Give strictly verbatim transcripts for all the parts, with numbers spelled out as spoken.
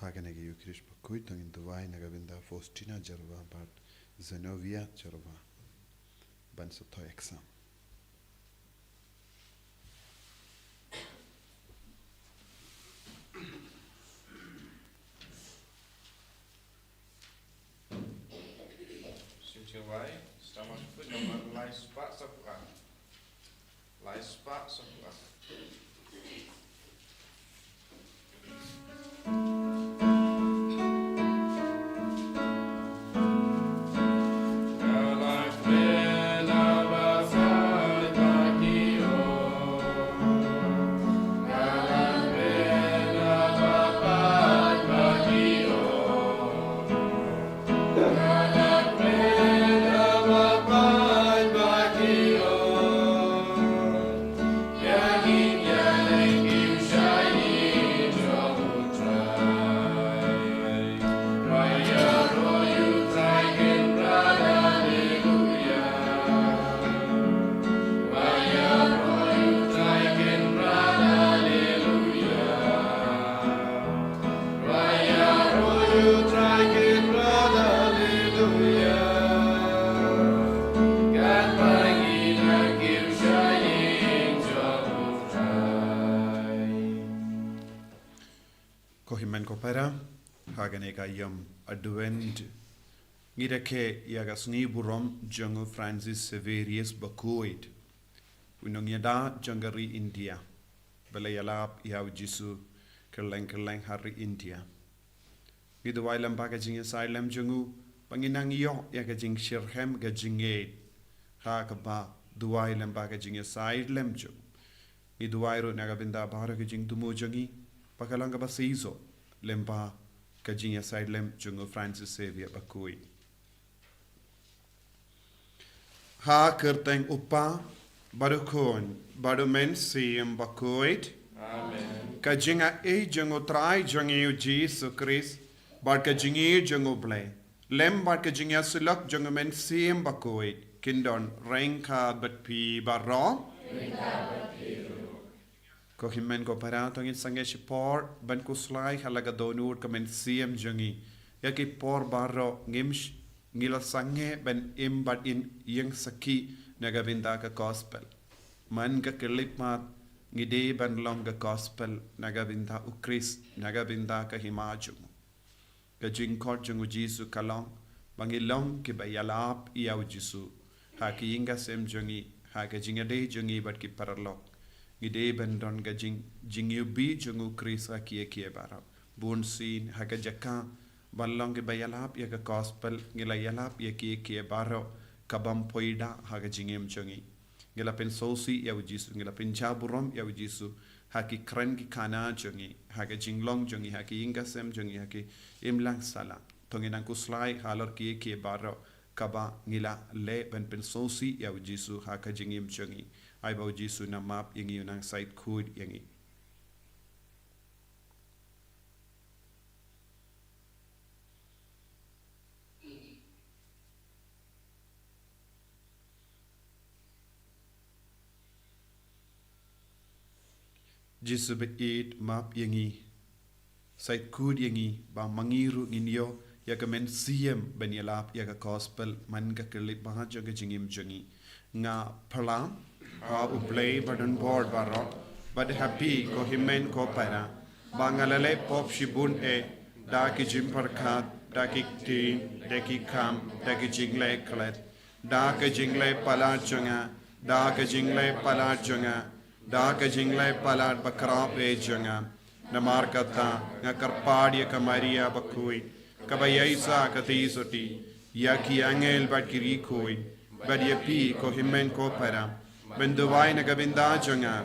Ha kane ka Eucharist bakhuid to ngin duwai na ka bynta Faustina Jyrwa bad Zenovia Jyrwa ban sa thoh exam. Shim sngewbha, stamach put nomor lai spah saw phew ar. Lai spah saw phew ar. Ko hynmen ko para, ha kane ka ïam Advent, ngi rakhe ïa ka sngi burom jong u Francis Xaverius bakhuid, u nongïada jong ka ri India, ba la ïalap ïa u Jisu kylleng kylleng ha ri India. Ngi duwai lem bad ka jingïasaid lem jong u, ba ngin nang ïoh ïa ka jingshitrhem ka jingngeit ha kaba duwai lem bad ka jingïasaid lem jong u. Ngi duwai ruh na ka bynta baroh ki jingthmu jong ngi, ba ka long kaba shisha lem bad ka jingïasaid lem jong u Francis Xavier bakhuid. Ha ka kyrteng u Kpa, bad u Khun, bad u Mynsiem bakhuid. Amen. Ka jingaiei jong u Trai jong ngi u Jisu Khrist, bad ka jingïeit jong u Blei, lem bad ka jingïasyllok jong u Mynsiem bakhuid, kin don ryngkat bad phi baroh. Ko hynmen ko para, to ngin sangeh shipor ban khuslai ha la ka dohnud ka mynsiem jong ngi. Ïa ki por baroh ngim sh-, ngi la sangeh ban im bad ïeng sakhi na ka bynta ka gospel. Man ka khyllipmat ngi dei ban long ka gospel na ka bynta u Khrist, na ka bynta ka hima jong u. Ka jingkhot jong u Jisu ka long ba ngi long kiba ïalap ïa u Jisu ha ki ïing ki sem jong ngi, ha ka jingïadei jong ngi bad ki paralok. Ngi dei ban don ka jing, jingïohi jong u Khrist ha kiei kiei baroh. Bunsien ha ka jaka ban long kiba ïalap ïa ka gospel, ngi la ïalap ïa kiei kiei baroh ka bym poi da ha ka jingim jong ngi. Ngi la pynsngewsih ïa u Jisu, ngi la pynjah burom ïa u Jisu ha ki kren ki khana jong ngi, ha ka jinglong jong ngi, ha ki ïing ki sem jong ngi, ha ki imlang sahlang. To ngin nang khuslai halor kiei kiei baroh kaba ngi la leh ban pynsngewsih ïa u Jisu ha ka jingim jong ngi. Ai ba u Jisu un nang map ïa ngi, un nang shait khuid ïa ngi. Jisu ba ïeit, map ïa ngi. Shait khuid ïa ngi ba ma ngi ruh ngin ïoh ïa ka mynsiem ban ïalap ïa ka gospel, man ka khyllipmat jong ka jingim jong ngi. Nga pyrshang ha u Blei badonbor baroh, bad ha phi ko hynmen ko para, ba nga la leh pop shibun eh, da ki jingpyrkhat, da ki ktien, da ki kam, da ki jingleh klet, da ka jingleh palat jong nga, da ka jingleh palat jong nga, da ka jingleh palat bakhraw eh jong nga. Namar kata nga kyrpad ïa ka Maria bakhuid, kaba ïaishah katei sotti, ïa ki angel bad ki riewkhuid, bad ïa phi ko hynmen ko para, ban duwai na ka bynta jong nga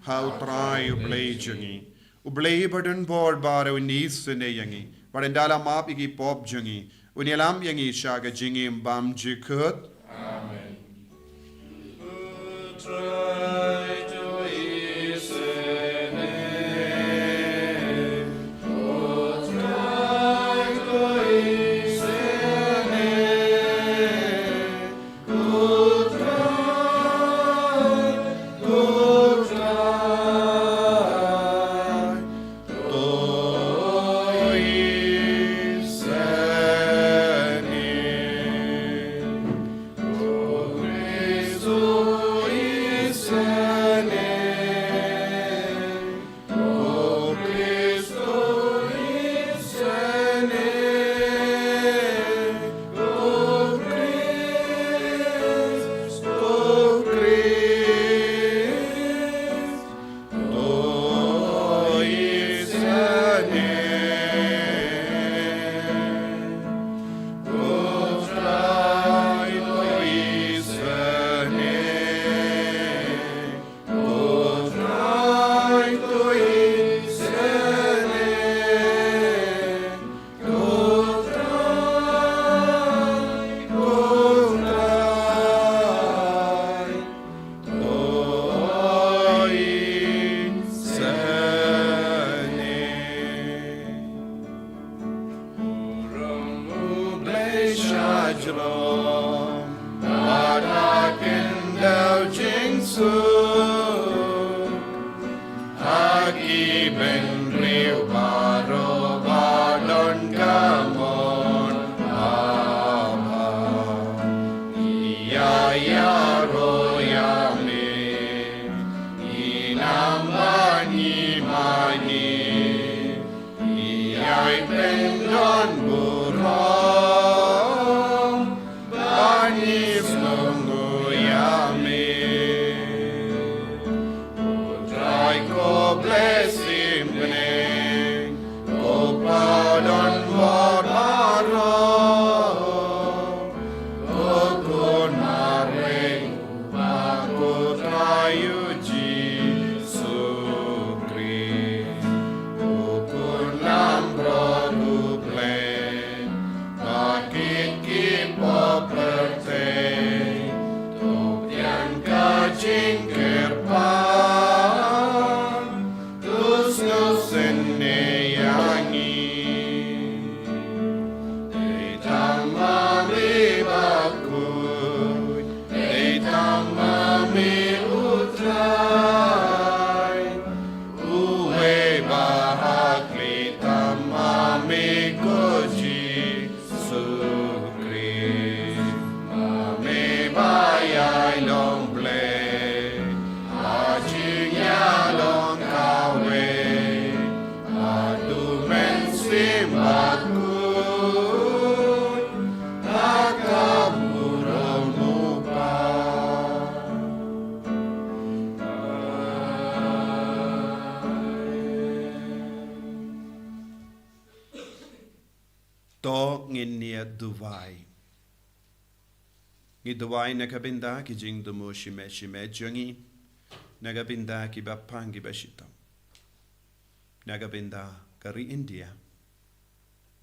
ha u Trai u Blei jong ngi. U Blei badonbor baroh un isynei ïa ngi, bad un da la map ïa ki pop jong ngi, un ïalam ïa ngi sha ka jingim bymjukut. Amen. Rom, bad ha khyndew jingsuk, ha ki bynriew baroh ba don ka mon, Baba, ïa ïaroh ïa me, ngin ym ban ïa mane, ïa pyndonkam burom, ban ïa sngewnguh ïa me. Ko Trai ko Blei Sngewbha, ko Pa don bor baroh, ko Khun marwei, bad ko Trai U Jisu Khrist, u Khun langbrot U Blei, bad kit ki poh pyrthei, to pdiang ka jingkyrpad, to sngewsynei ïa ngi. Dei tang ma me bakhuid, dei tang ma me U Trai, uwei ba ha khlieh tam ma me ko Jisu Khrist, ma me ba ïai long Blei ha jingïalong kawei, bad U Mynsiem Bakhuid, ha ka burom U Kpa. To ngin ïa duwai. Ngi duwai na ka bynta ki jingthmu shimet shimet jong ngi, na ka bynta ki bapang ki bashitom, na ka bynta ka ri India,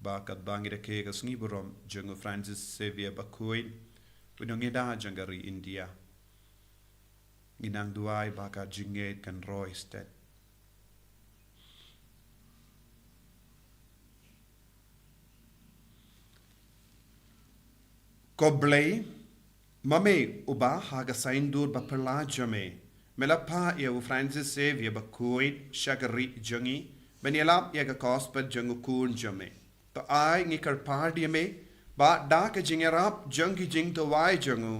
ba katba ngi rakhe ka sngi burom jong u Francis Xavier Bakhuid, u nongïada jong ka ri India, ngi nang duwai ba ka jingngeit kan roi stet. Ko Blei, ma me uba ha ka saiñdur baphylla jong me, me la phah ïa u Francis Xavier Bakhuid sha ka ri jong ngi ban ïalap ïa ka gospel jong u Khun jong me. To ai ngi kyrpad ïa me ba da ka jingïarap jong ki jingduwai jong u,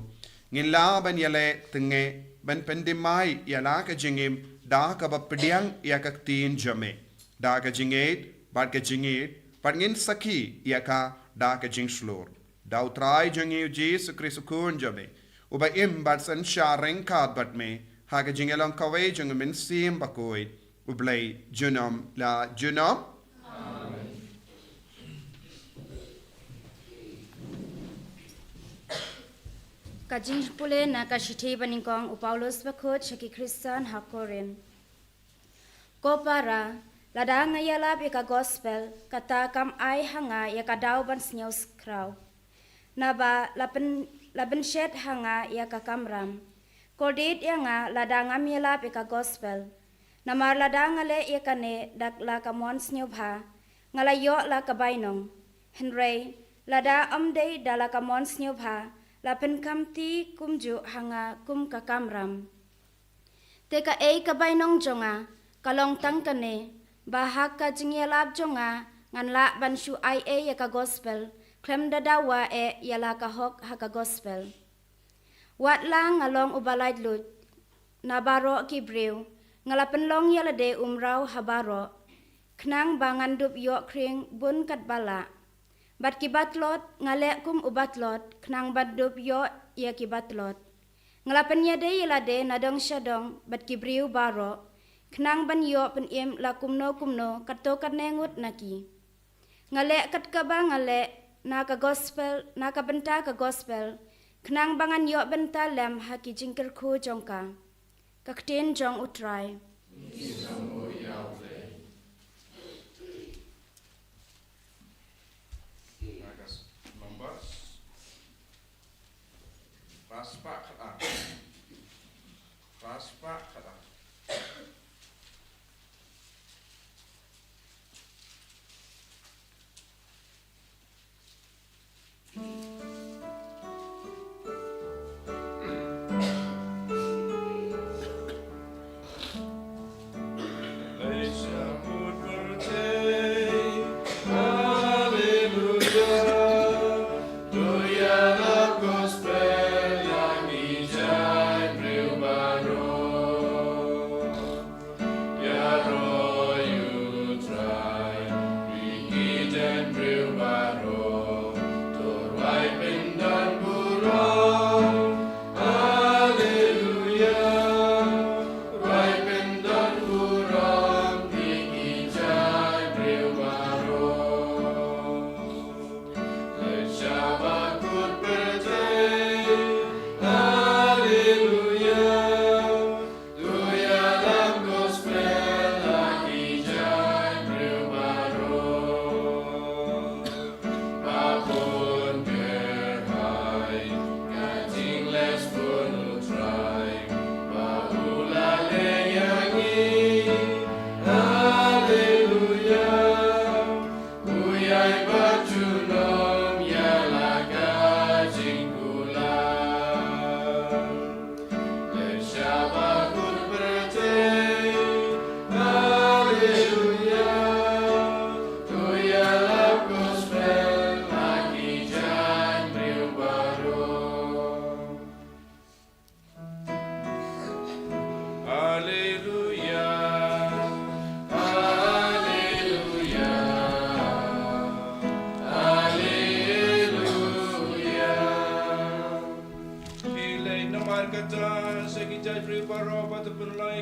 ngin lah ban ïaleh tyngeh ban pyndem ïa la ka jingim da kaba pdiang ïa ka ktien jong me, da ka jingngeit bad ka jingngeit, bad ngin sakhi ïa ka da ka jingshlur. Da u Trai jong ngi u Jisu Khrist u Khun jong me, uba im bad synshar ryngkat bad me ha ka jingïalong kawei jong u Mynsiem Bakhuid, U Blei junom la junom. Ka jingpule na ka shithi banyngkong u Paulus bakhuid sha ki Khristan ha Korinth. Ko para, lada nga ïalap ïa ka gospel, kata kam ai ha nga ïa ka daw ban sngew skhraw. Naba la pyn-, la pynshet ha nga ïa ka kamram. Kordit ïa nga lada ngam ïalap ïa ka gospel. Namar lada nga leh ïa kane da la ka mon sngewbha, nga la ïoh la ka bainong. Hynrei lada ym dei da la ka mon sngewbha, la pynkhamti kumjuh ha nga kum ka kamram. Te kaei ka bainong jong nga, ka long tang kane, ba ha ka jingïalap jong nga ngan lah ban shu ai ei ïa ka gospel khlem da dawa eh ïa la ka hok ha ka gospel. Wat la nga long uba laitluid na baroh ki briew, nga la pynlong ïa lade u mraw ha baroh, khnang ba ngan dup ïoh khring bun katba lah. Bad ki batlot, nga leh kum u batlot, khnang ban dup ïoh ïa ki batlot. Nga la pynïadei ïa lade na dong sha dong bad ki briew baroh, khnang ban ïoh pynim la kumno kumno katto katne ngut na ki. Nga leh kat kaba nga leh na ka gospel, na ka bynta ka gospel, khnang ba ngan ïoh bynta lem ha ki jingkyrkhu jong ka. Ka ktien jong U Trai.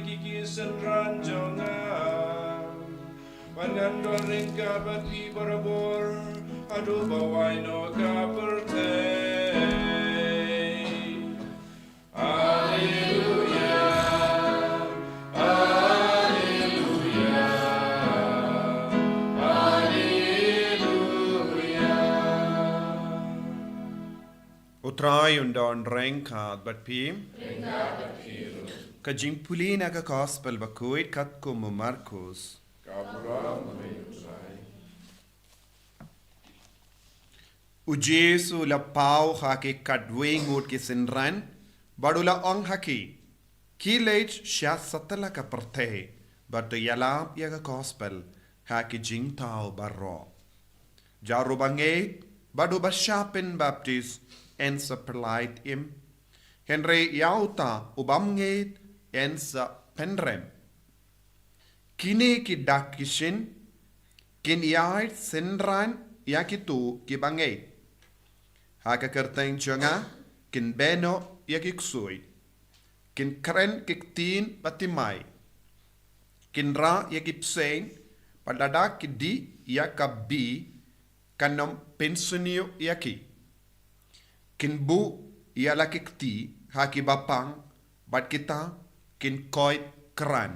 ki ki synran jong nga. Ban ngan don ryngkat bad phi barabor haduh ba wai noh ka pyrthei. Alleluia, alleluia, alleluia. U Trai un don ryngkat bad phi. Ka jingpule na ka Gospel bakhuid katkum u Markus. Ka burom ïa me, U Trai. U Jisu u la paw ha ki khatwei ngut ki synran bad u la ong ha ki, ki leit sha satlak ka pyrthei bad to ïalap ïa ka Gospel ha ki jingthaw baroh. Jar uba ngeit bad uba shah pynbaptis yn sa pynlait im, hynrei ïa uta u bym ngeit yn sa pynrem. Kine ki dak ki shin kin ïaid synran ïa kito kiba ngeit. Ha ka kyrteng jong nga kin beh noh ïa ki ksuid, kin kren ki ktien ba thymmai, kin rah ïa ki bseiñ, bad lada ki dih ïa ka bih kan ym pynsniew ïa ki. Kin buh ïa la ki kti ha kiba pang bad kita kin koit kran.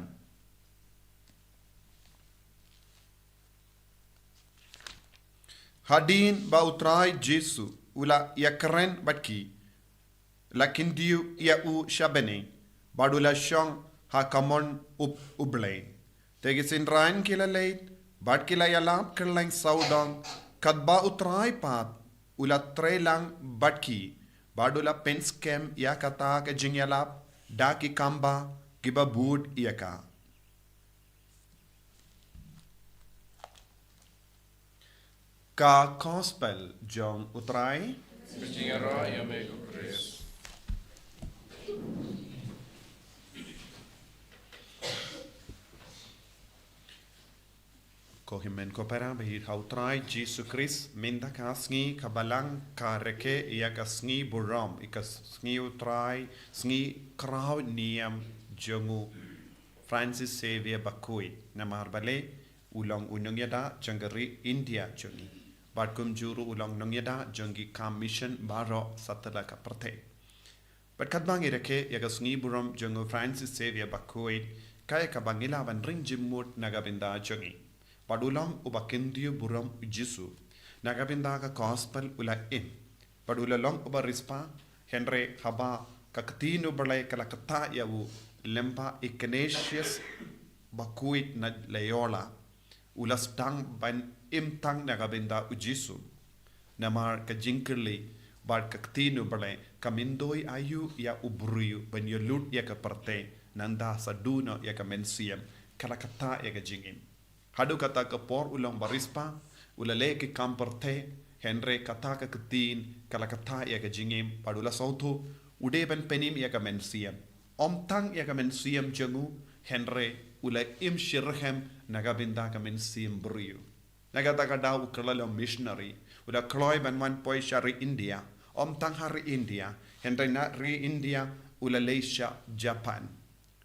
Hadien ba U Trai Jisu u la ïakren bad ki, la kyntiew ïa u sha bneng bad u la shong ha ka mon u Blei. Te ki synran ki la leit bad ki la ïalap kylleng sawdong, katba U Trai pat u la trei lang bad ki bad u la pynskhem ïa kata ka jingïalap da ki kamba kiba bud ïa ka. Ka Gospel jong U Trai. Ka jingïaroh ïa me ko Khrist. Ko hynmen ko para ba ïeit ha U Trai Jisu Khrist, mynta ka sngi ka Balang ka rakhe ïa ka sngi burom, ïa ka sngi U Trai, sngi khraw niam jong u Francis Xavier bakhuid, namar balei u long u nongïada jong ka ri India jong ngi. Bad kumjuh ruh u long nongïada jong ki kam mission baroh satlak ka pyrthei. Bad katba ngi rakhe ïa ka sngi burom jong u Francis Xavier bakhuid, kaei kaba ngi lah ban ring jingmut na ka bynta jong ngi. Bad u long uba kyntiew burom u Jisu. Na ka bynta ka Gospel u la im. Bad u la long uba riewspah, hynrei haba ka ktien u Blei ka la ktah ïa u, lyngba Ignatius bakhuid na Loyola, u la sdang ban im tang na ka bynta u Jisu. Namar ka jingkylli bad ka ktien u Blei kam myntoi aïu ïa u briew ban ïalut ïa ka pyrthei, nangta sa duh noh ïa ka mynsiem, ka la ktah ïa ka jingim. Haduh kata ka por u long ba riewspah, u la leh ki kam pyrthei, hynrei kata ka ktien ka la ktah ïa ka jingim, bad u la sngewthuh u dei ban pynim ïa ka mynsiem. Ym tang ïa ka mynsiem jong u, hynrei u la im shitrhem na ka bynta ka mynsiem briew. Na kata ka daw u kylla long missionary, u la kloi ban wan poi sha ri India. Ym tang ha ri India, hynrei na ri India u la leit sha Japan.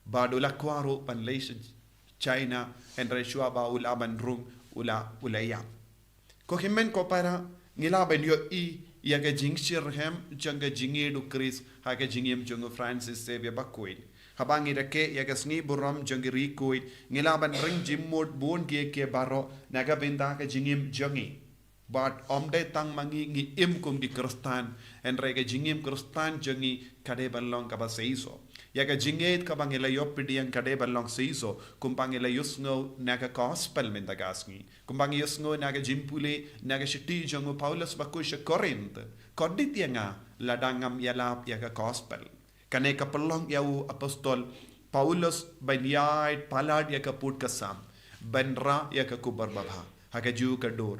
Bad u la kwah ruh ban leit sha China, hynrei shuwa ba u lah ban rung u la, u la ïap. Ko hynmen ko para, ngi lah ban ïohi ïa ka jingshitrhem jong ka jingïeit u Khrist ha ka jingim jong u Francis Xavier bakhuid. Haba ngi rakhe ïa ka sngi burom jong ki riewkhuid, ngi lah ban ring jingmut bun kiei kiei baroh na ka bynta ka jingim jong ngi. Bad ym dei tang ma ngi ngi im kum ki Khristan, hynrei ka jingim Khristan jong ngi ka dei ban long kaba shisha. Ïa ka jingïeit kaba ngi la ïoh pdiang ka dei ban long shisha, kumba ngi la ïohsngew na ka Gospel mynta ka sngi. Kumba ngi ïohsngew na ka jingpule na ka shithi jong u Paulus bakhuid sha Korinth. Kordit ïa nga lada ngam ïalap ïa ka Gospel. Kane ka pynlong ïa u apostol Paulus ban ïaid palat ïa ka pud ka sam, ban rah ïa ka kubur babha ha kajuh ka dur.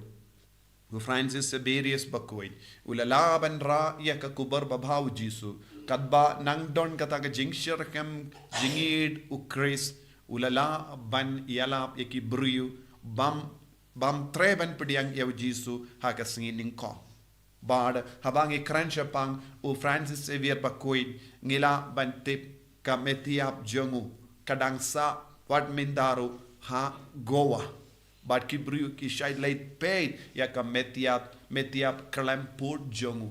U Francis Xaverius bakhuid u la lah ban rah ïa ka kubur babha u Jisu, katba nang don kata ka jingshitrhem jingïeit u Khrist, u la lah ban ïalap ïa ki briew bym, bym treh ban pdiang ïa u Jisu ha ka sngi nyngkong. Bad haba ngi kren shaphang u Francis Xavier bakhuid, ngi lah ban tip ka met ïap jong u ka dang sah wat mynta ruh ha Goa. Bad ki briew ki shait leit peit ïa ka met ïap, met ïap khlem pud jong u.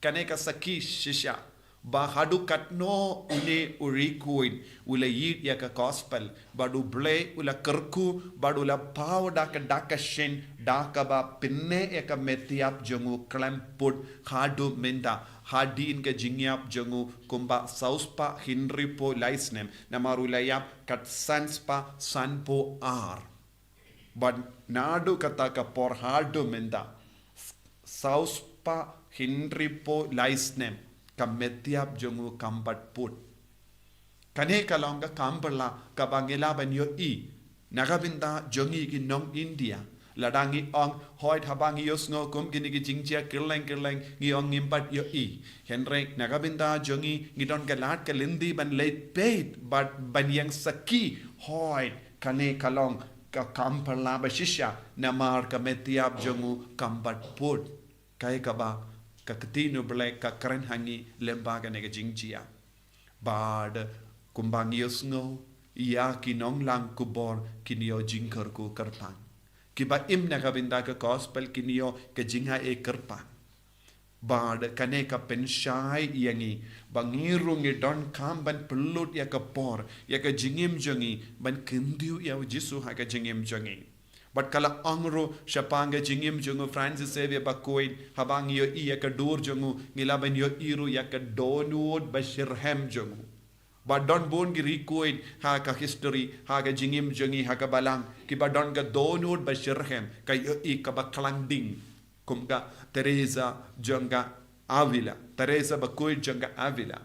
Kane ka sakhi shisha ba haduh katno une u Ri Kuid u la ïeit ïa ka gospel, bad U Blei u la kyrkhu, bad u la paw da ka dak ka shin, da kaba pynneh ïa ka met ïap jong u khlem pud haduh mynta, hadien ka jingïap jong u kumba saw spah hynriewphew lai snem, namar u la ïap kat san spah sanphew ar. Bad naduh kata ka por haduh mynta, saw spah hynriewphew lai snem, ka met ïap jong u kam pat pud. Kane ka long ka kam phylla kaba ngi lah ban ïohi na ka bynta jong ngi ki nong India. Lada ngi ong, hooid, haba ngi ïohsngew kum kine ki jingjia kylleng kylleng, ngi ong ngim pat ïohi. Hynrei na ka bynta jong ngi, ngi don ka lad ka lynti ban leit peit bad ban ïeng sakhi, hooid, kane ka long ka kam phylla ba shisha, namar ka met ïap jong u kam pat pud. Kaei kaba ka ktien U Blei ka kren ha ngi lyngba kane ka jingjia. Bad kumba ngi ïohsngew, ïa ki nonglang khubor kin ïoh jingkyrkhu kyrpang. Kiba im na ka bynta ka gospel kin ïoh ka jingaiei kyrpang. Bad kane ka pynshai ïa ngi ba ngi ruh ngi donkam ban pynlut ïa ka por, ïa ka jingim jong ngi, ban kyntiew ïa U Jisu ha ka jingim jong ngi. Bad ka la ong ruh shaphang ka jingim jong u Francis Xavier Bakhuid, haba ngi ïohi ïa ka dur jong u, ngi lah ban ïohi ruh ïa ka dohnud ba shitrhem jong u. Ba don bun ki Ri Kuid ha ka history, ha ka jingim jong ngi, ha ka balang, kiba don ka dohnud ba shitrhem, ka ïohi kaba khlaiñ ding. Kum ka Teresa jong ka Avila, Teresa Bakhuid jong ka Avila,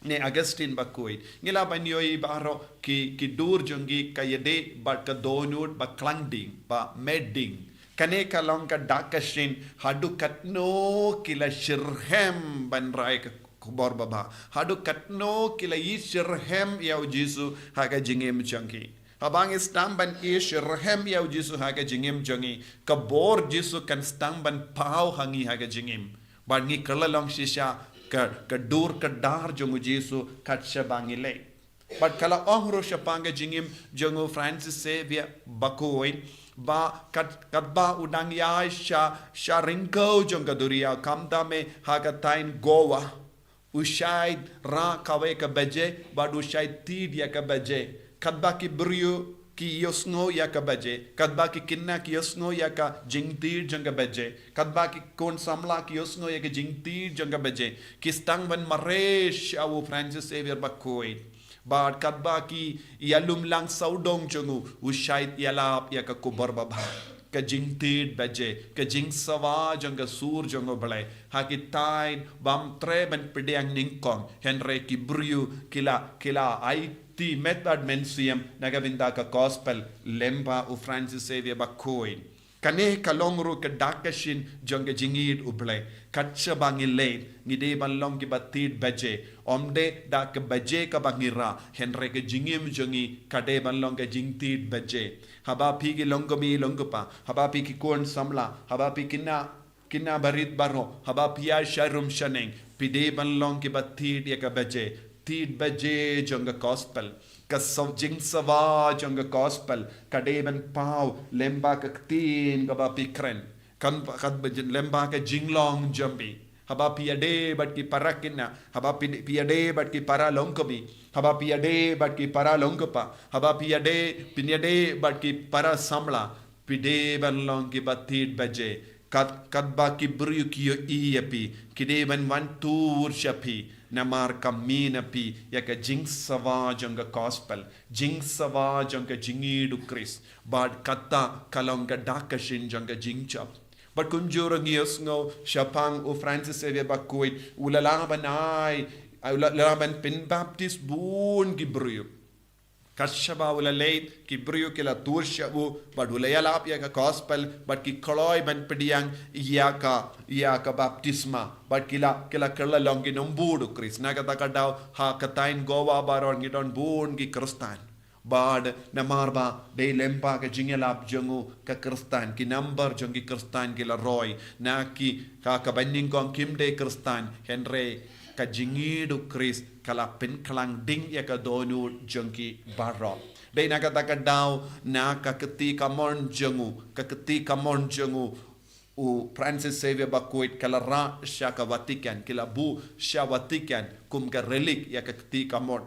ne Augustine Bakhuid. Ngi lah ban ïohi baroh ki, ki dur jong ki ka ïadei bad ka dohnud ba khlaiñ ding, ba met ding. Kane ka long ka dak ka shin, haduh katno ki la shitrhem ban rai ka khubor babha. Haduh katno ki la ïeit shitrhem ïa U Jisu ha ka jingim jong ki. Haba ngi sdang ban ïeit shitrhem ïa U Jisu ha ka jingim jong ngi, ka bor Jisu kan sdang ban paw ha ngi ha ka jingim. Bad ngi kylla long shisha ka, ka dur ka dar jong U Jisu kat shaba ngi leit. Bad ka la ong ruh shaphang ka jingim jong u Francis Xavier Bakhuid, ba kat, katba u dang ïaid sha, sha ryngkew jong ka duriaw, khamtam eh ha ka thaiñ Goa, u shait rah kawei ka baje, bad u shait tied ïa ka baje. Katba ki briew ki ïohsngew ïa ka baje, katba ki khynnah ki ïohsngew ïa ka jingtied jong ka baje, katba ki khun samla ki ïohsngew ïa ka jingtied jong ka baje, ki sdang ban mareh sha u Francis Xavier Bakhuid. Bad katba ki ïalum lang sawdong jong u, u shait ïalap ïa ka khubor babha, ka jingtied baje, ka jingsawa jong ka sur jong U Blei ha ki thaiñ bym treh ban pdiang nyngkong. Hynrei ki briew ki la, ki la aiti met bad mynsiem na ka bynta ka gospel lyngba u Francis Xavier Bakhuid. Kane ka long ruh ka dak ka shin jong ka jingïeit U Blei. Kat shaba ngi leit, ngi dei ban long kiba tied baje. Ym dei da ka baje kaba ngi rah, hynrei ka jingim jong ngi ka dei ban long ka jingtied baje. Haba phi ki longkmie longkpa, haba phi ki khun samla, haba phi khynnah, khynnah barit baroh, haba phi ïaid sharum shaneng, phi dei ban long kiba tied ïa ka baje, tied baje jong ka gospel. Ka saw-, jingsawa jong ka gospel ka dei ban paw lyngba ka ktien kaba phi kren. Kan, kan ba jin-, lyngba ka jinglong jong phi. Haba phi ïadei bad ki para khynnah, haba phi, phi ïadei bad ki para longkmie, haba phi ïadei bad ki para longkpa, haba phi ïadei, phin ïadei bad ki para samla, phi dei ban long kiba tied baje. Kat, katba ki briew ki ïohi ïa phi, ki dei ban wan tur sha phi, namar ka mih na phi ïa ka jingsawa jong ka gospel, jingsawa jong ka jingïeit U Khrist. Bad kata ka long ka dak ka shin jong ka jingjop. Bad kumjuh ruh ngi ïohsngew shaphang u Francis Xavier Bakhuid, u la lah ban ai, u la, la lah ban pynbaptis bun ki briew. Kat shaba u la leit, ki briew ki la tur sha u, bad u la ïalap ïa ka gospel, bad ki kloi ban pdiang ïa ka, ïa ka baptisma, bad ki la, ki la kylla long ki nongbud U Khrist. Na kata ka daw, ha ka thaiñ Goa baroh ngi don bun ki Khristan. Bad namar ba dei lyngba ka jingïalap jong u ka Khristan, ki number jong ki Khristan ki la roi, na ki, ka, kaba nyngkong kim dei Khristan, hynrei Ka jingïeit u Khrist ka la pynkhlaiñ ding ïa ka dohnud jong ki baroh. Dei na kata ka daw, na ka kti kamon jong u, ka kti kamon jong u, u Francis Xavier Bakhuid ka la rah sha ka Vatican, ki la buh sha Vatican kum ka relic ïa ka kti kamon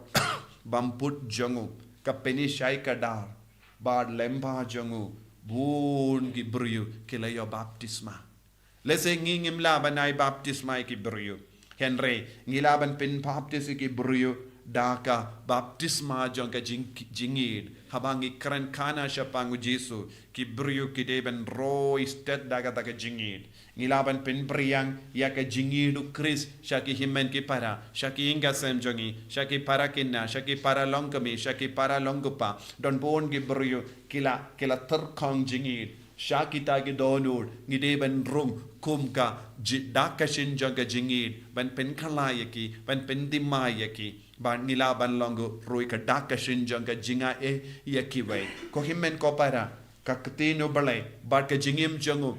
bym put jong u, ka pyni shai kdar, bad lyngba jong u bun ki briew ki la ïoh baptisma. Lehse ngi ngim lah ban ai baptisma ïa ki briew, hynrei ngi lah ban pynbaptis ïa ki briew da ka baptisma jong ka jing, jingïeit. Haba ngi kren khana shaphang u Jisu, ki briew ki dei ban roi stet da kata ka jingïeit. Ngi lah ban pynphriang ïa ka jingïeit u Khrist sha ki hynmen ki para, sha ki ïing ki sem jong ngi, sha ki para khynnah, sha ki para longkmie, sha ki para longkpa. Don bun ki briew ki la, ki la tyrkhong jingïeit. Sha kita ki dohnud ngi dei ban rung kum ka ji, dak ka shin jong ka jingïeit, ban pynkhlaiñ ïa ki, ban pynthymmai ïa ki. Bad ngi lah ban long ki roi ka dak ka shin jong ka jingaiei ïa kiwei. Ko hynmen ko para, ka ktien u Blei bad ka jingim jong u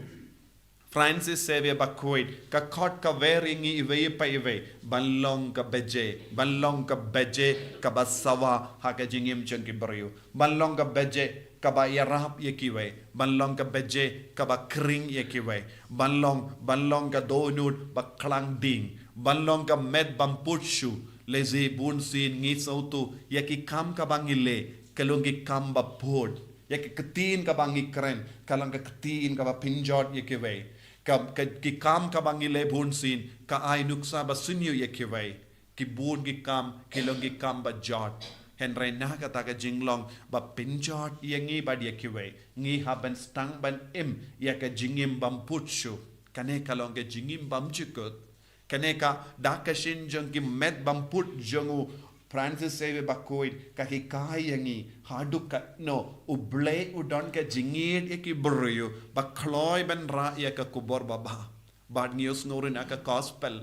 Francis Xavier Bakhuid ka khot ka wer ïa ngi iwei pa iwei ban long ka bajai, ban long ka bajai kaba sawa ha ka jingim jong ki briew, ban long ka bajai kaba ïarap ïa kiwei, ban long ka bajai kaba khring ïa kiwei, ban long, ban long ka dohnud ba khlaiñ ding, ban long ka met bym put shuh. Lehse bunsien ngi sngewthuh ïa ki kam kaba ngi leh ka long ki kam ba put, ïa ka ktien kaba ngi kren ka long ka ktien kaba pynjot ïa kiwei. Ka, ka, ki kam kaba ngi leh bunsien ka ai nuksa ba shyrkhei ïa kiwei. Ki bun ki kam ki long ki kam ba jot. Hynrei na kata ka jinglong ba pynjot ïa ngi bad ïa kiwei, ngi hap ban sdang ban im ïa ka jingim bym put shuh. Kane ka long ka jingim bymjukut. Kane ka dak ka shin jong ki met bym put jong u Francis Xavier Bakhuid ka hikai ïa ngi haduh katno u Blei u don ka jingïeit ïa ki briew ba kloi ban rah ïa ka khubor babha. Bad ngi ïohsngew ruh na ka gospel,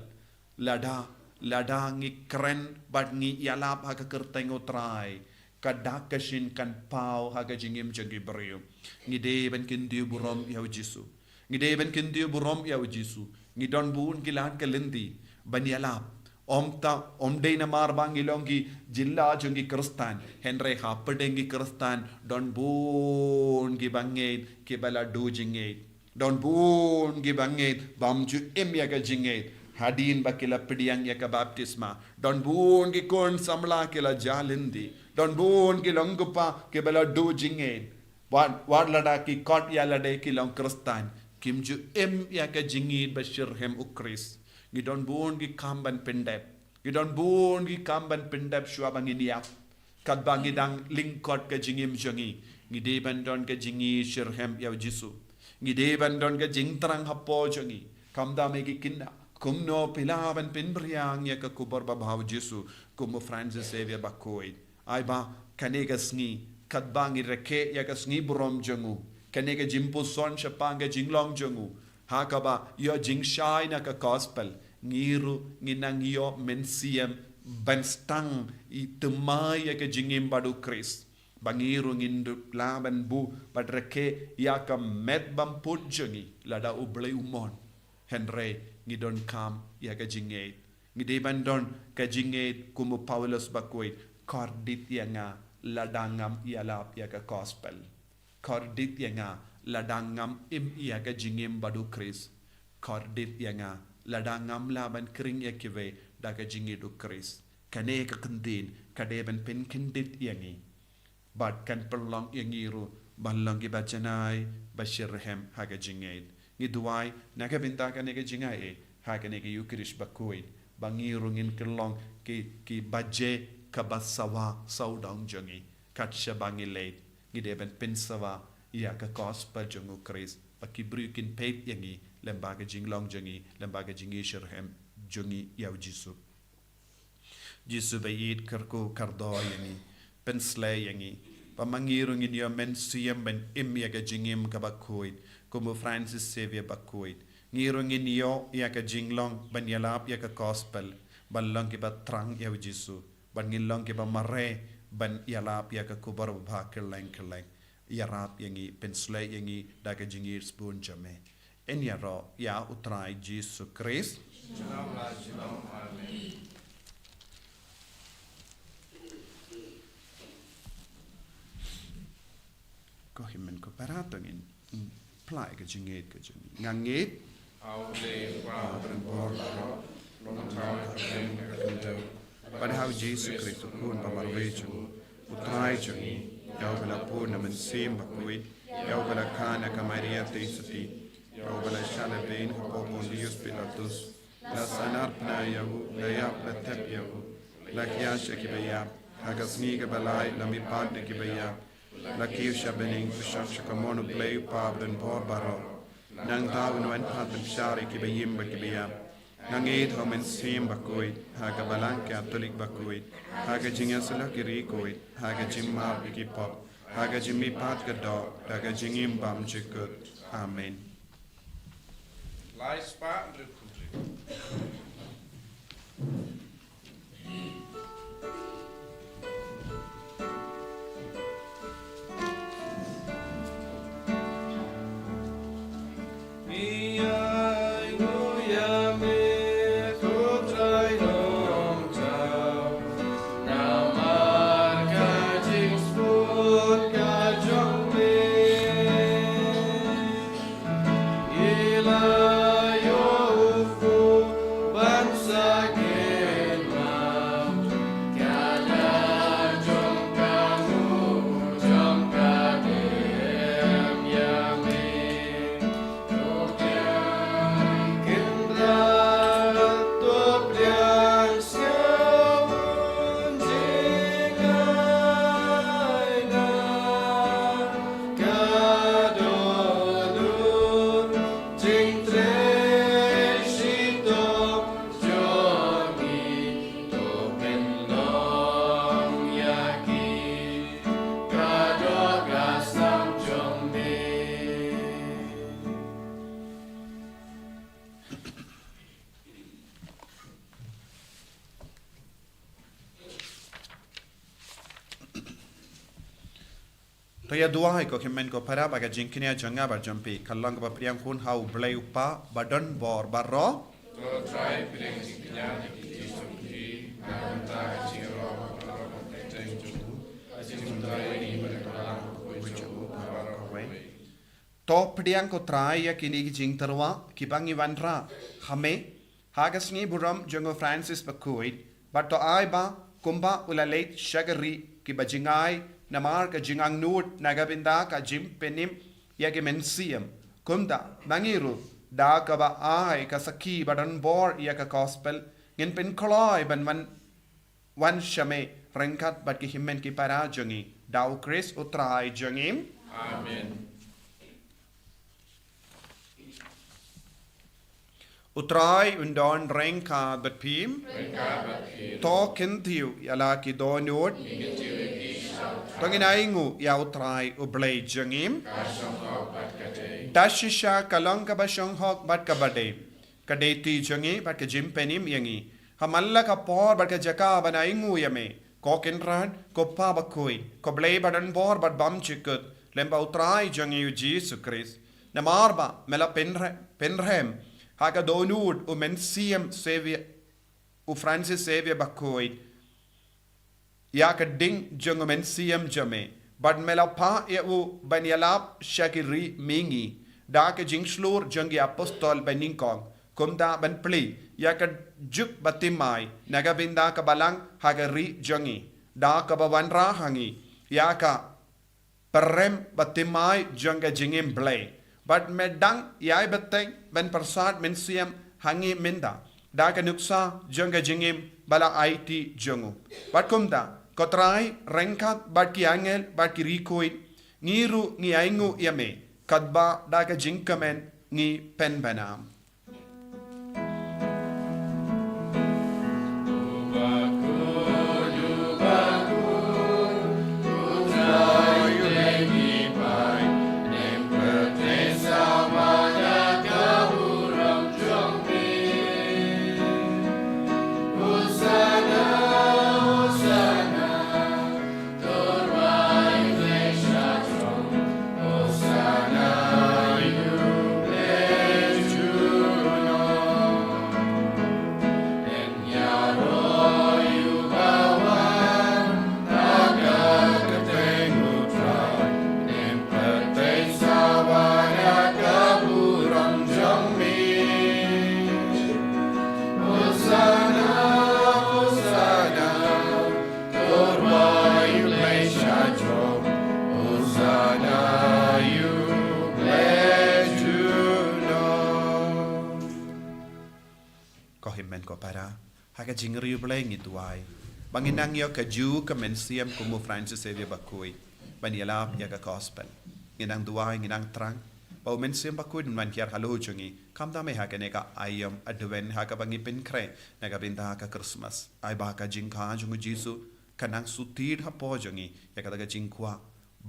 lada, lada ngi kren bad ngi ïalap ha ka kyrteng u Trai, ka dak ka shin kan paw ha ka jingim jong ki briew. Ngi dei ban kyntiew burom ïa u Jisu. Ngi dei ban kyntiew burom ïa u Jisu. Ngi don bun ki lad ka lynti ban ïalap. Ym ta, ym dei namar ba ngi long ki jylla jong ki Khristan, hynrei hapdeng ki Khristan don bun ki bangeit kiba la duh jingngeit. Don bun ki bangeit bym ju im ïa ka jingngeit hadien ba ki la pdiang ïa ka baptisma. Don bun ki khun samla ki la jah lynti. Don bun ki longkpa kiba la duh jingngeit. Wat, wat lada ki khot ïa lade ki long Khristan, kim ju im ïa ka jingngeit ba shitrhem u Khrist. Ngi don bun ki kam ban pyndep. Ngi don bun ki kam ban pyndep shuwa ba ngin ïap. Katba ngi dang lyngkot ka jingim jong ngi, ngi dei ban don ka jingngeit shitrhem ïa u Jisu. Ngi dei ban don ka jingthrang hapoh jong ngi. Khamtam ïa ki khynnah, kumno phi lah ban pynphriang ïa ka khubor babha u Jisu kum u Francis Xavier Bakhuid. Ai ba kane ka sngi, katba ngi rakhe ïa ka sngi burom jong u, kane ka jingpuson shaphang ka jinglong jong u, ha kaba ïoh jingshai na ka gospel, ngi ruh ngin nang ïoh mynsiem ban sdang i thymmai ïa ka jingim bad u Khrist. Ba ngi ruh ngin dup lah ban buh bad rakhe ïa ka met bym put jong ngi lada u Blei u mon. Hynrei ngi donkam ïa ka jingngeit. Ngi dei ban don ka jingngeit kum u Paulus Bakhuid, kordit ïa nga lada ngam ïalap ïa ka gospel. Kordit ïa nga lada ngam im ïa ka jingim bad u Khrist. Kordit ïa nga lada ngam lah ban khring ïa kiwei da ka jingngeit u Khrist. Kane ka kyntien ka dei ban pynkyndit ïa ngi. Bad kan pynlong ïa ngi ruh ban long kiba janai ba shitrhem ha ka jingngeit. Ngi duwai na ka bynta kane ka jingaiei ha kane ka Eukharist Bakhuid, ba ngi ruh ngin kyllon ki, ki bajai kaba sawa sawdong jong ngi. Kat shaba ngi leit, ngi dei ban pynsawa ïa ka gospel jong u Khrist, ba ki briew kin peit ïa ngi lyngba ka jinglong jong ngi, lyngba ka jingngeit shitrhem jong ngi ïa u Jisu. Jisu ba ïeit, kyrkhu kyrdoh ïa ngi, pynsleh ïa ngi, ba ma ngi ruh ngin ïoh mynsiem ban im ïa ka jingim kaba khuid kum u Francis Xavier Bakhuid. Ngi ruh ngin ïoh ïa ka jinglong ban ïalap ïa ka gospel, ban long kiba thrang ïa u Jisu, ban ngin long kiba mareh ban ïalap ïa ka khubor babha kylleng kylleng. Ïarap ïa ngi, pynsleh ïa ngi da ka jingïeit sbun jong me. yn ïaroh ïa U Trai Jisu Khrist. Ko hynmen ko para, to ngin plie ka jingngeit ka jong ngi. Nga ngeit. Au Blei, U Kpa uba don bor baroh, u long thaw ïa ka bneng bad ka khyndew. Bad ha U Jisu Khrist, U Khun ba marwei jong U, U Trai jong ngi, ïa uba la bun na Mynsiem Bakhuid, ïa uba la kha na ka Maria Theisotti, ïa uba la shah lehbeiñ hapoh Pontius Pilatus, la sahnarphna ïa u, la ïap, la thep ïa u, la khia sha kiba ïap, ha ka sngi kaba lai la mihpat na kiba ïap, la kiew sha bneng, u shong sha kamon U Blei U Kpa uba don bor baroh. Nangta un wan pat ban bishar ïa kiba im bad kiba ïap. Nga ngeit ha U Mynsiem Bakhuid, ha ka Balang Katholik bakhuid, ha ka jingïasyllok ki riewkhuid, ha ka jingmap ïa ki pop, ha ka jingmihpat ka doh, ha ka jingim bymjukut. Amen. Lai spah hynriew hynriew. To ïa duwai ko hynmen ko para, ba ka jingkñia jong nga bad jong phi kan long kaba pdiang hun ha U Blei U Kpa ba don bor baroh. To Trai pdiang jingkñia na ki kti jong phi, na ka bynta ka jingïaroh baroh ka kyrteng jong u, ka jingmyntoi ïa ngi bad ka balang bakhuid jong u baroh kawei. To pdiang ko Trai ïa kine ki jingtyrwa kiba ngi wanrah ha me ha ka sngi burom jong u Francis Bakhuid, bad to ai ba kumba u la leit sha ka ri kiba jngai namar ka jingangnud na ka bynta ka jingpynim ïa ki mynsiem, kumta ma ngi ruh, da kaba ai ka sakhi ba don bor ïa ka gospel, ngin pynkloi ban wan wan sha me ryngkat bad ki hynmen ki para jong ngi, da U Khrist U Trai jong ngi. Amen. U Trai un don ryngkat bad phi. Ryngkat bad phi. To kyntiew ïa la ki dohnud. Ngin kyntiew ïa ki sha U Trai. To ngin ainguh ïa U Trai U Blei jong ngi. Ka shong hok bad ka dei. Da shisha ka long kaba shong hok bad kaba dei. Ka dei ti jong ngi bad ka jingpynim ïa ngi. Ha man la ka por bad ka jaka ban ainguh ïa me, ko Kynrad, ko Pa Bakhuid, ko Blei ba don bor bad bymjukut, lem bad U Trai jong ngi U Jisu Khrist. Namar ba me la pynre-, pynrem ha ka dohnud u Mynsiem Xavier, u Francis Xavier Bakhuid, ïa ka ding jong u Mynsiem jong me, bad me la phah ïa u ban ïalap sha ki ri mihngi da ka jingshlur jong ki apostol banyngkong, kumta ban plie ïa ka juk bathymmai na ka bynta ka balang ha ka ri jong ngi, da kaba wanrah ha ngi ïa ka pynrem bathymmai jong ka jingim Blei. Bad me dang ïai bteng ban pyrsad mynsiem ha ngi mynta da ka nuksa jong ka jingim ba la aiti jong u. Bad kumta, ko Trai, ryngkat bad ki angel bad ki riewkhuid, ngi ruh ngi ainguh ïa me, katba da ka jingkmen ngi pynbna. Amen ko para. Ha ka jingriewblei ngi duwai ba ngin nang ïoh ka ju ka mynsiem kum u Francis Xavier Bakhuid ban ïalap ïa ka gospel. Ngin nang duwai, ngin nang thrang ba u Mynsiem Bakhuid un wan hiar halor jong ngi, khamtam eh ha kane ka aïom Advent ha kaba ngi pynkhreh na ka bynta ka Christmas. Ai ba ka jingkha jong u Jisu kan nang sutit hapoh jong ngi ïa kata ka jingkwah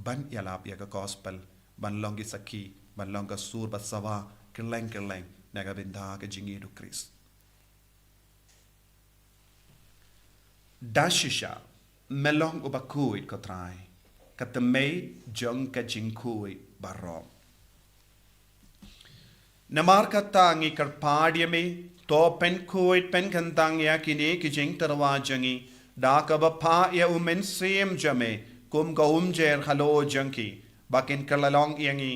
ban ïalap ïa ka gospel, ban long ki sakhi, ban long ka sur ba sawa kylleng kylleng na ka bynta ka jingïeit u Khrist. Da shisha me long uba khuid ko Trai, ka tmei jong ka jingkhuid baroh. Namar kata ngi kyrpad ïa me, to pynkhuid pynkyntang ïa kine ki jingtyrwa jong ngi da kaba phah ïa u Mynsiem jong me kum ka umjer halor jong ki, ba kin kylla long ïa ngi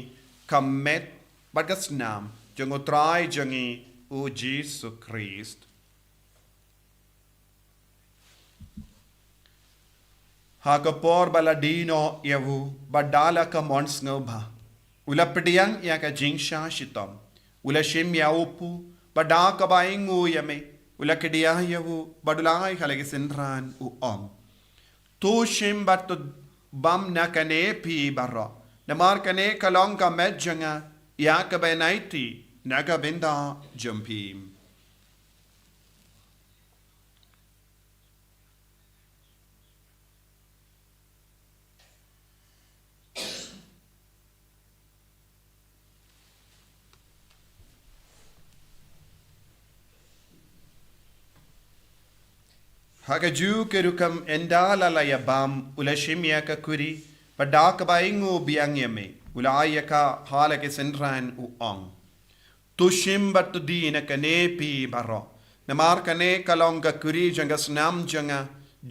ka met bad ka snam jong u Trai jong ngi u Jisu Khrist. Ha ka por ba la die noh ïa u, bad da la ka mon sngewbha, u la pdiang ïa ka jingshah shitom, u la shim ïa u pu, bad da kaba ainguh ïa me, u la kdiah ïa u, bad u la ai ha la ki synran, u ong: To shim bad to bam na kane phi baroh, namar kane ka long ka met jong nga, ïa kaba yn aiti na ka bynta jong phi. Ha ka ju ka rukom ynda la la ïa bam, u la shim ïa ka kuri, bad da kaba ainguh biang ïa me, u la ai ïa ka ha la ki synran, u ong: To shim bad to die na kane phi baroh, namar kane ka long ka kuri jong ka snam jong nga,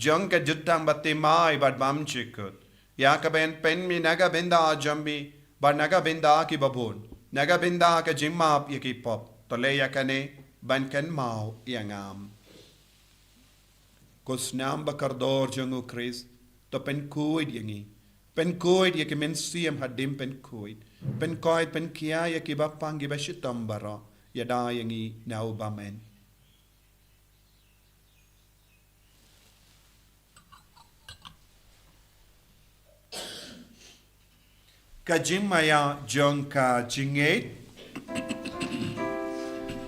jong ka jutang baptisma bad bymjukut, ïa kaba yn pynmih na ka bynta jong phi bad na ka bynta ki babun, na ka bynta ka jingmap ïa ki pop. To leh ïa kane ban kynmaw ïa nga. Ko snam ba kordor jong u Khrist, to pynkhuid ïa ngi. Pynkhuid ïa ki mynsiem hadien pynkhuid. Pynkhuid pynkhia ïa kiba pang kiba shitom baroh. Ïada ïa ngi na u bymmen. Ka jingmaïa jong ka jingngeit.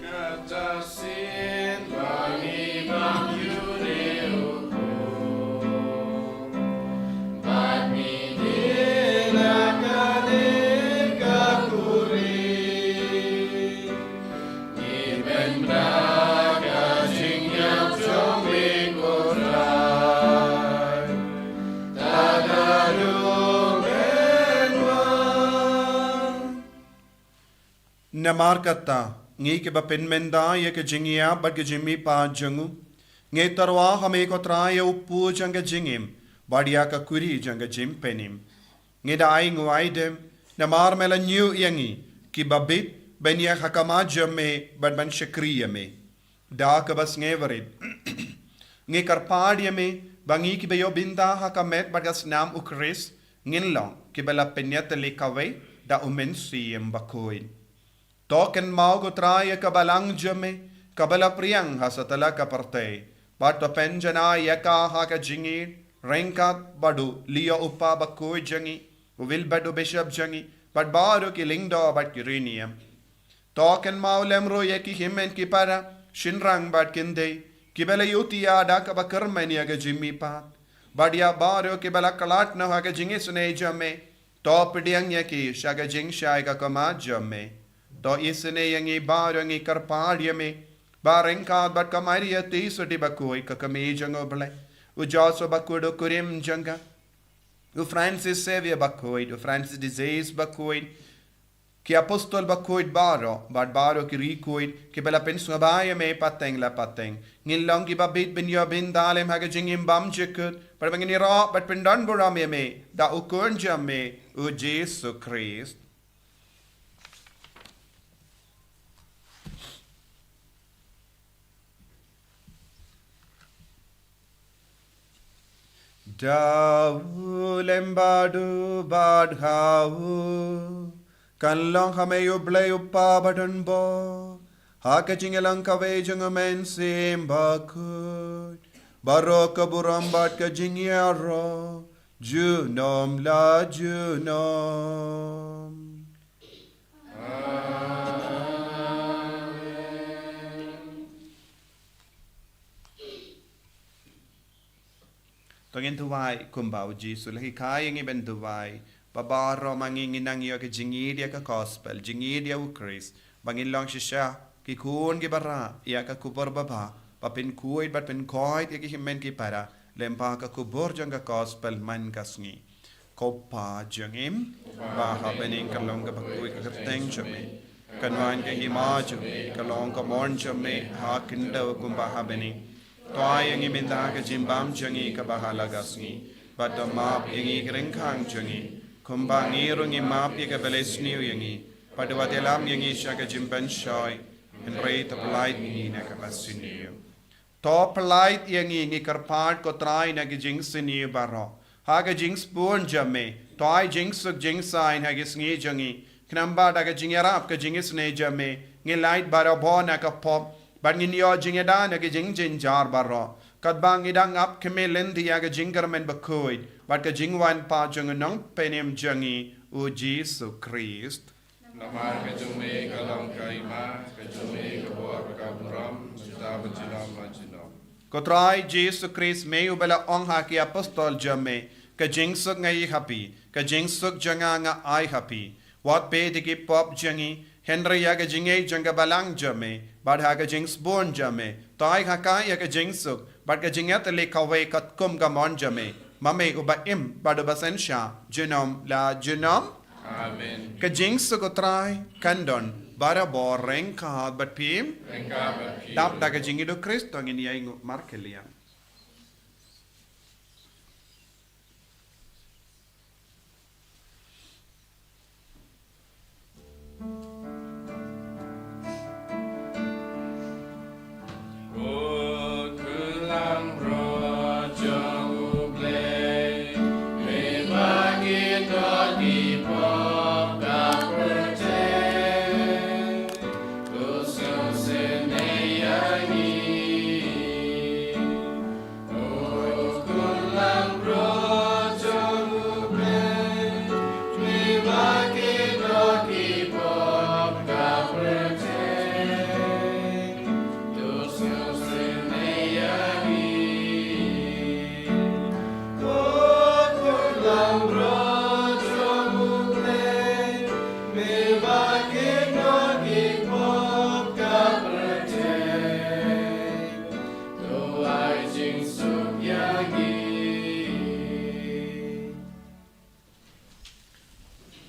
Kata sien ba ngi bam ïa une u bad ngi die na kane ka kuri. Ngi bynta ka jingïap jong me ko Trai. Tada dum en wan. Namar kata, ngi kiba pynmynta ïa ka jingïap bad ka jingmihpat jong u, ngi tyrwa ha me ko Trai ïa u pu jong ka jingim, bad ïa ka kuri jong ka jingpynim. Ngi da ai nguh ai dem, namar me la ñiew ïa ngi, kiba bit, ban ïaid ha khmat jong me, bad ban shakri ïa me. Da kaba sngewrit. Ngi kyrpad ïa me, ba ngi kiba ïoh bynta ha ka met bad ka snam u Khrist, ngin long, kiba la pynïatylli kawei, da u Mynsiem Bakhuid. To kynmaw ko Trai ïa ka balang jong me, kaba la pdiang ha satlak ka pyrthei. Bad to pynjanai ïa ka ha ka jingïeit, ryngkat bad u Leo u Papa bakhuid jong ngi, u Wilbert u Bishop jong ngi, bad baroh ki lyngdoh bad ki riewniam. To kynmaw lem ruh ïa ki hynmen ki para, shynrang bad khyndai, kiba la ïohi ïa da kaba kyrmen ïa ka jingmihpat. Bad ïa baroh kiba la khlad noh ha ka jingisynei jong me, to pdiang ïa ki sha ka jingshai ka khmat jong me. To isynei ïa ngi baroh, ngi kyrpad ïa me, ba ryngkat bad ka Maria Theisotti bakhuid ka kmie jong u Blei, u Joseph bakhuid u kurim jong ka, u Francis Xavier bakhuid, u Francis de Sales bakhuid, ki apostol bakhuid baroh, bad baroh ki riewkhuid, kiba la pynsngewbha ïa me pateng la pateng. Ngin long kiba bit ban ïoh bynta lem ha ka jingim bymjukut, bad ba ngin ïaroh bad pyndonburom ïa me, da u Khun jong me, u Jisu Khrist. Da u lem bad u bad ha u, kan long ha me u Blei u Kpa badonbor, ha ka jingïalang kawei jong U Mynsiem Bakhuid, baroh ka burom bad ka jingïaroh, junom la junom. To ngin duwai kumba U Jisu u la hikai ïa ngi ban duwai. Ba baroh ma ngi ngin nang ïoh ka jingïeid ïa ka gospel, jingïeid ïa U Khrist, ba ngin long shisha ki khun kiba rah ïa ka khubor babha, ba pynkhuid bad pynkhoit ïa ki hynmen ki para lyngba ka khubor jong ka gospel man ka sngi. Ko Pa jong ngi ba ha bneng, ka long kaba khuid ka kyrteng jong me. Kan wan ka hima jong me, ka long ka mon jong me ha khyndew kumba ha bneng. To ai ïa ngi mynta ka jingbam jong ngi kaba ha la ka sngi, bad to map ïa ngi ki ryngkhang jong ngi, kumba ngi ruh ngi map ïa kiba la isniew ïa ngi, bad wat ïalam ïa ngi sha ka jingpynshoi, hynrei to pyllait ïa ngi na kaba sniew. To pyllait ïa ngi, ngi kyrpad ko Trai, na ki jingsniew baroh. Ha ka jingsbun jong me, to ai jingsuk jingsaiñ ha ki sngi jong ngi. Khnang ba da ka jingïarap ka jingisynei jong me, ngin lait barabor na ka pop, bad ngin ïoh jingïada na ki jingjynjar baroh. Katba ngi dang ap khmih lynti ïa ka jingkyrmen bakhuid bad ka jingwan pat jong U Nongpynim jong ngi, U Jisu Khrist. Namar ka jong me ka long ka hima, ka jong me ka bor, ka burom, mynta bad junom la junom. Ko Trai Jisu Khrist, me uba la ong ha ki apostol jong me, ka jingsuk nga ai ha phi, ka jingsuk jong nga nga ai ha phi. Wat peit ïa ki pop jong ngi, hynrei ïa ka jingïeit jong ka balang jong me, bad ha ka jingsbun jong me, to ai ha ka ïa ka jingsuk bad ka jingïatylli kawei katkum ka mon jong me, ma me uba im bad uba synshar junom la junom. Amen. Ka jingsuk U Trai kan don barabor ryngkat bad phi. Ryngkat bad phi. Dap da ka jingïeid U Khrist to ngin ïainguh markylliang.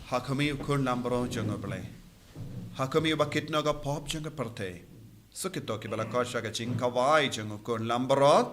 Ha khmih, U Khun Lambrot jong U Blei. Ha khmih, uba kit noh ka pop jong ka pyrthei. Suk ïa kito kiba la khot sha ka jingkhawai jong U Khun Lambrot.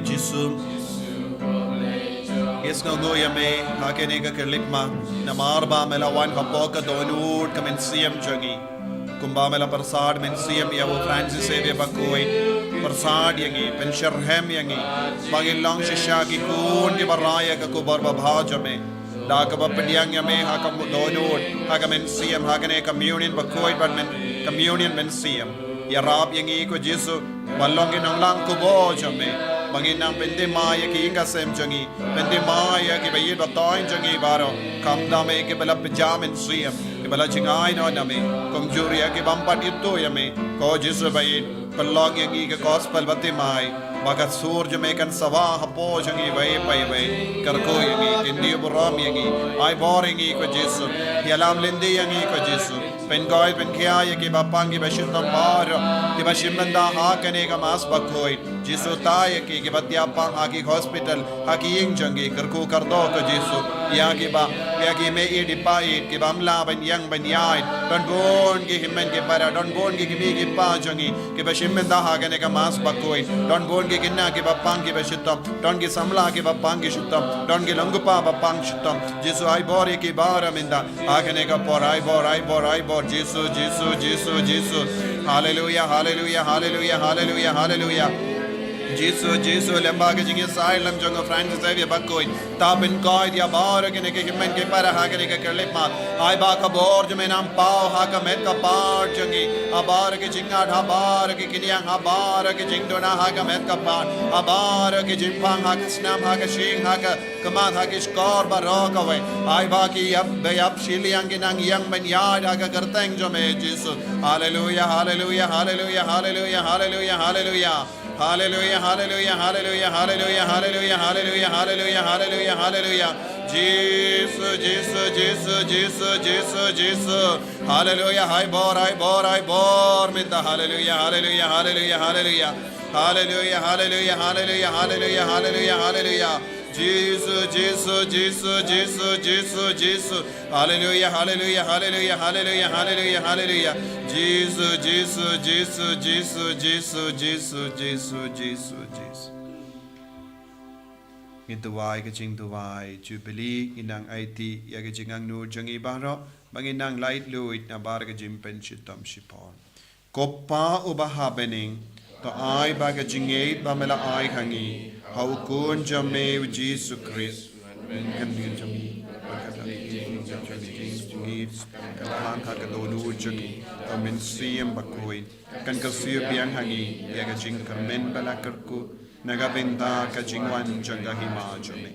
Jisu, ngi sngewnguh ïa me ha kane ka khyllipmat, namar ba me la wan hapoh ka dohnud ka mynsiem jong ngi. Kumba me la pyrsad mynsiem ïa u Francis Xavier Bakhuid, pyrsad ïa ngi, pynsyrhem ïa ngi, ba ngin long shisha ki khun kiba rai ïa ka khubor babha jong me. Da kaba pdiang ïa me ha ka dohnud, ha ka mynsiem, ha kane ka communion bakhuid bad men, communion mynsiem. Ïarap ïa ngi ko Jisu, ba long ki nonglang khubor jong me, ba ngin nang pynthymmai ïa ki ïing ki sem jong ngi, pynthymmai ïa kiba ïeit ba thoiñ jong ngi baroh, khamtam ïa kiba la pynjah mynsiem, kiba la jngai noh na me, kumjuh ïa ki bym pat ithuh ïa me, ko Jisu ba ïeit, pynlong ïa ngi ka gospel bathymmai, ba ka sur jong me kan sawa hapoh jong ngi iwei pa iwei, kyrkhu ïa ngi, kyntiew burom ïa ngi, ai bor ïa ngi ko Jisu, ïalam lynti ïa ngi ko Jisu, pynkoit pynkhia ïa kiba pang kiba shitom baroh, kiba shim bynta ha kane ka mass bakhuid, Jisu tai ïa ki, kiba thiah pang ha ki hospital, ha ki ïing jong ki, kyrkhu kyrdoh ko Jisu, ïa kiba, ïa ki mei ïeit i pa ïeit, kiba ym lah ban ïeng ban ïaid, don bun ki hynmen ki para, don bun ki kmie ki kpa jong ngi, kiba shim bynta ha kane ka mass bakhuid, don bun ki khynnah kiba pang kiba shitom, don ki samla kiba pang ki shitom, don ki long kpa ba pang shitom, Jisu ai bor ïa ki baroh mynta, ha kane ka por ai bor, ai bor, ai bor, Jisu, Jisu, Jisu, Jisu. Haleluia, haleluia, haleluia, haleluia, haleluia. Jisu, Jisu, lyngba ka jingïasaid lem jong u Francis Xavier Bakhuid, ta pynkoit ïa baroh kine ki hynmen ki para ha kane ka khyllipmat. Ai ba ka bor jong me nang paw ha ka met ka phad jong ngi, ha baroh ki jingngad, ha baroh ki khñiang, ha baroh ki jingduna ha ka met ka phad, ha baroh ki jingpang ha ka snam, ha ka shyieng, ha ka khmat, ha ki shkor baroh kawei. Ai ba ki ïap ba ïap shiliang ki nang ïeng ban ïaid ha ka kyrteng jong me Jisu. Haleluia, haleluia, haleluia, haleluia, haleluia, haleluia. Haleluia, haleluia, haleluia, haleluia, haleluia, haleluia, haleluia, haleluia, haleluia. Jisu, Jisu, Jisu, Jisu, Jisu, Jisu. Haleluia, ai bor, ai bor, ai bor mynta. Haleluia, haleluia, haleluia, haleluia. Haleluia, haleluia, haleluia, haleluia, haleluia, haleluia. Jisu, Jisu, Jisu, Jisu, Jisu, Jisu. Haleluia, haleluia, haleluia, haleluia, haleluia, haleluia. Jisu, Jisu, Jisu, Jisu, Jisu, Jisu, Jisu, Jisu, Jisu. Ngi duwai ka jingduwai Jubilee, ngi nang aiti ïa ka jingangnud jong ngi baroh, ba ngin nang laitluid na bar ka jingpynshitom shipor. Ko Pa uba ha bneng, to ai ba ka jingngeit ba me la ai ha ngi ha u Khun jong me u Jisu Khrist, kan dien jong ngi, ba ka dien jong ngi, kan phang ha ka dohnud jong ngi, ka mynsiem bakhuid, kan kyrsiew biang ha ngi ïa ka jingkyrmen ba la kyrkhu na ka bynta ka jingwan jong ka hima jong me.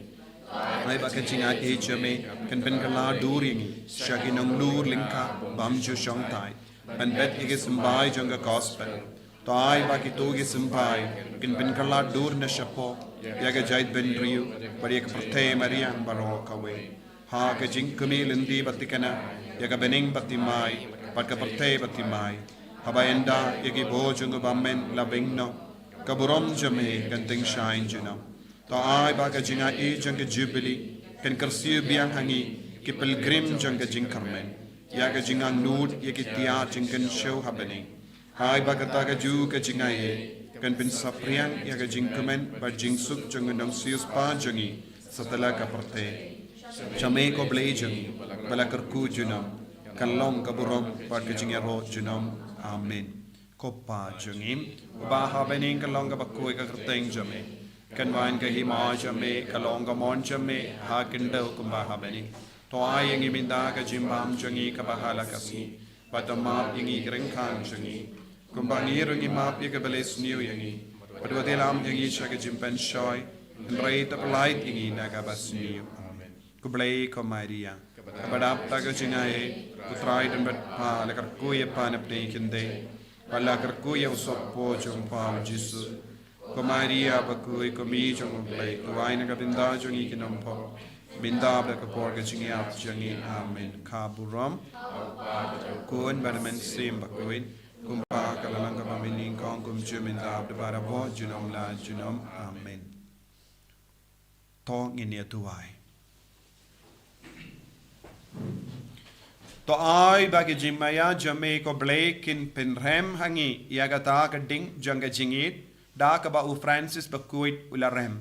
Ai ba ka jingaiei jong me kan pynkylla dur ïa ngi sha ki nonglur lyngkha bym ju shong thait, ban bet ïa ki symbai jong ka gospel. To ai ba kito ki symbai kin pynkylla dur na shapoh ïa ka jaitbynriew bad ïa ka pyrthei mariang baroh kawei. Ha ka jingkmie lynti ba thikna ïa ka bneng bathymmai bad ka pyrthei bathymmai, haba ynda ïa ki bor jong u bymman la biang noh, ka burom jong me kan tyngshaiñ junom. To ai ba ka jingaiei jong ka Jubilee kan kyrsiew biang ha ngi ki pilgrim jong ka jingkyrmen ïa ka jingangnud ïa ki tiar jingkynshew ha bneng. Ai ba kata kajuh ka jingaiei kan pynsaphriang ïa ka jingkmen bad jingsuk jong u nongsiewspah jong ngi satlak ka pyrthei. Sha me ko Blei jong ngi ba la kyrkhu junom, kan long ka burom bad ka jingïaroh junom. Amen. Ko Pa jong ngi uba ha bneng, kan long kaba khuid ka kyrteng jong me, kan wan ka hima jong me, kan long ka mon jong me ha khyndew kumba ha bneng. To ai ïa ngi mynta ka jingbam jong ngi kaba ha la ka sngi, bad to map ïa ngi ki ryngkang jong ngi, kumba ngi ruh ngi map ïa kiba leh sniew ïa ngi. Bad wat ïalam ïa ngi sha ka jingpynshoi, hynrei to pyllait ïa ngi na kaba sniew. Amen. Khublei ko Maria, kaba dap da ka jingaiei, u Trai don bad pha, la kyrkhu ïa pha na pdeng ki khyndai, bad la kyrkhu ïa u sohpop jong pha u Jisu. Ko Maria bakhuid, ko Mei jong u Blei, to duwai na ka bynta jong ngi ki nongpop, mynta bad ha ka por ka jingïap jong ngi. Amen. Ka burom u Khun bad u Mynsiem Bakhuid, kumba ha ka la long kaba mynnyngkong, kumjuh mynta bad barabor junom la junom. Amen. To ngin ïa duwai. To ai ba ki jingmaïa jong me ko Blei kin pynrem ha ngi ïa kata ka ding jong ka jingïeit, da kaba u Francis Bakhuid u la rem.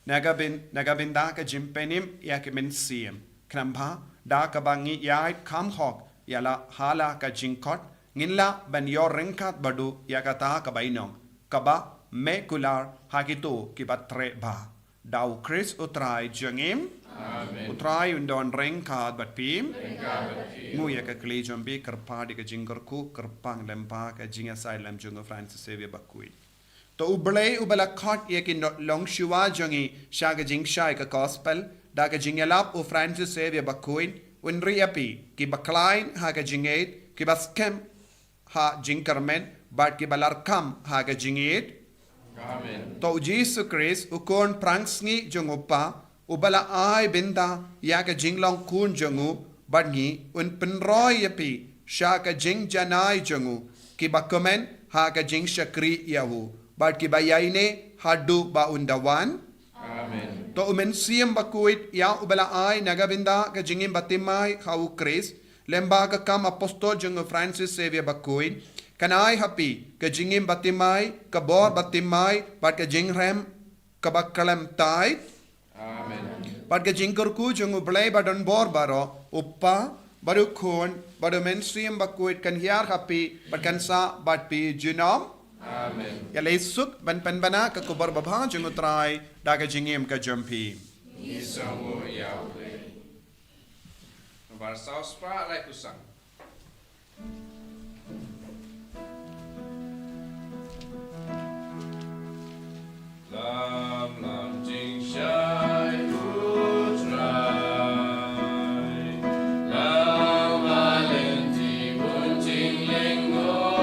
Na ka byn, na ka bynta ka jingpynim ïa ki mynsiem. Khnang ba, da kaba ngi ïaid kham hok, ïa la ha la ka jingkhot, ngin lah ban ïoh ryngkat bad u ïa kata ka bainong. Kaba, me kular, ha kito, kiba treh bha. Da u Khrist u Trai jong ngi. Amen. U Trai un don ryngkat bad phi. Ryngkat bad phi. Ngui ïa ka kli jong phi kyrpad ïa ka jingkyrkhu, kyrpang lyngba ka jingïasaid lem jong u Francis Xavier Bakhuid. To u Blei uba la khot ïa ki no-, longshuwa jong ngi sha ka jingshai ka gospel, da ka jingïalap u Francis Xavier Bakhuid, un ri ïa phi, kiba khlaiñ ha ka jingngeit, kiba skhem ha jingkyrmen, bad kiba larkham ha ka jingïeit. Amen. To u Jisu Khrist, u khun phrang sngi jong u Kpa, uba la ai bynta ïa ka jinglong khun jong u, bad ngi, un pynroi ïa phi, sha ka jingjanai jong u, kiba kmen, ha ka jingshakri ïa u, bad kiba ïaineh, haduh ba un da wan. Amen. To u Mynsiem Bakhuid, ïa uba la ai, na ka bynta ka jingim baptismai, ha u Khrist, lyngba ka kam apostol jong u Francis Xavier Bakhuid, kan ai ha phi, ka jingim baptismai, ka bor baptismai, bad ka jingrem, kaba khlem thait. Amen. Bad ka jingkyrkhu jong u Blei badonbor baroh, u Kpa, bad u Khun, bad u Mynsiem Bakhuid kan hiar ha phi, bad kan sah bad phi junom. Amen. Ïaleh suk ban pynbna ka khubor babha jong u Trai, da ka jingim ka jong phi. Ngi sngewnguh ïa u Blei. Nambar saw spah laiphew san. Lam lam jingshai u Trai. Lam ha lynti bun jinglyngngoh.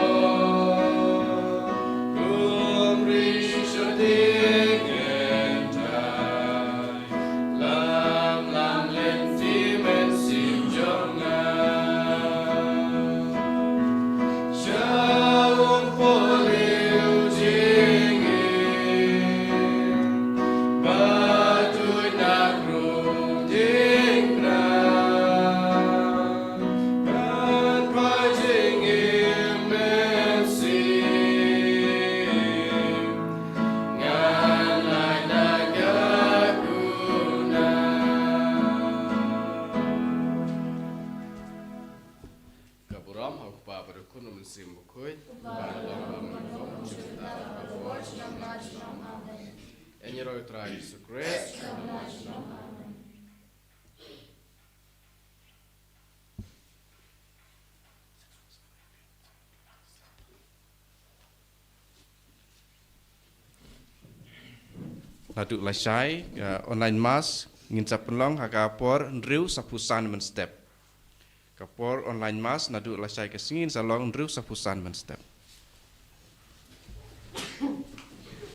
Kum ri sha ding en tai. Lam lam lynti mynsiem jong nga. Sha u phylliew jingim. Ba tuid na rung diengphna. Kan phai jingim mynsiem. Ngan lait na ka kuna. Ka burom ha u Kpa bad u Khun bad u Mynsiem Bakhuid. Ba la long ba man long jingta ka burom jingim. Ïa ngi ruh Trai Jisu Khrist. Naduh lashai, uh, online mass, ngin sa pynlong ha ka por hynriew saphew san mynstep. Ka por online mass, naduh lashai ka sngi ngin sa long hynriew saphew san mynstep.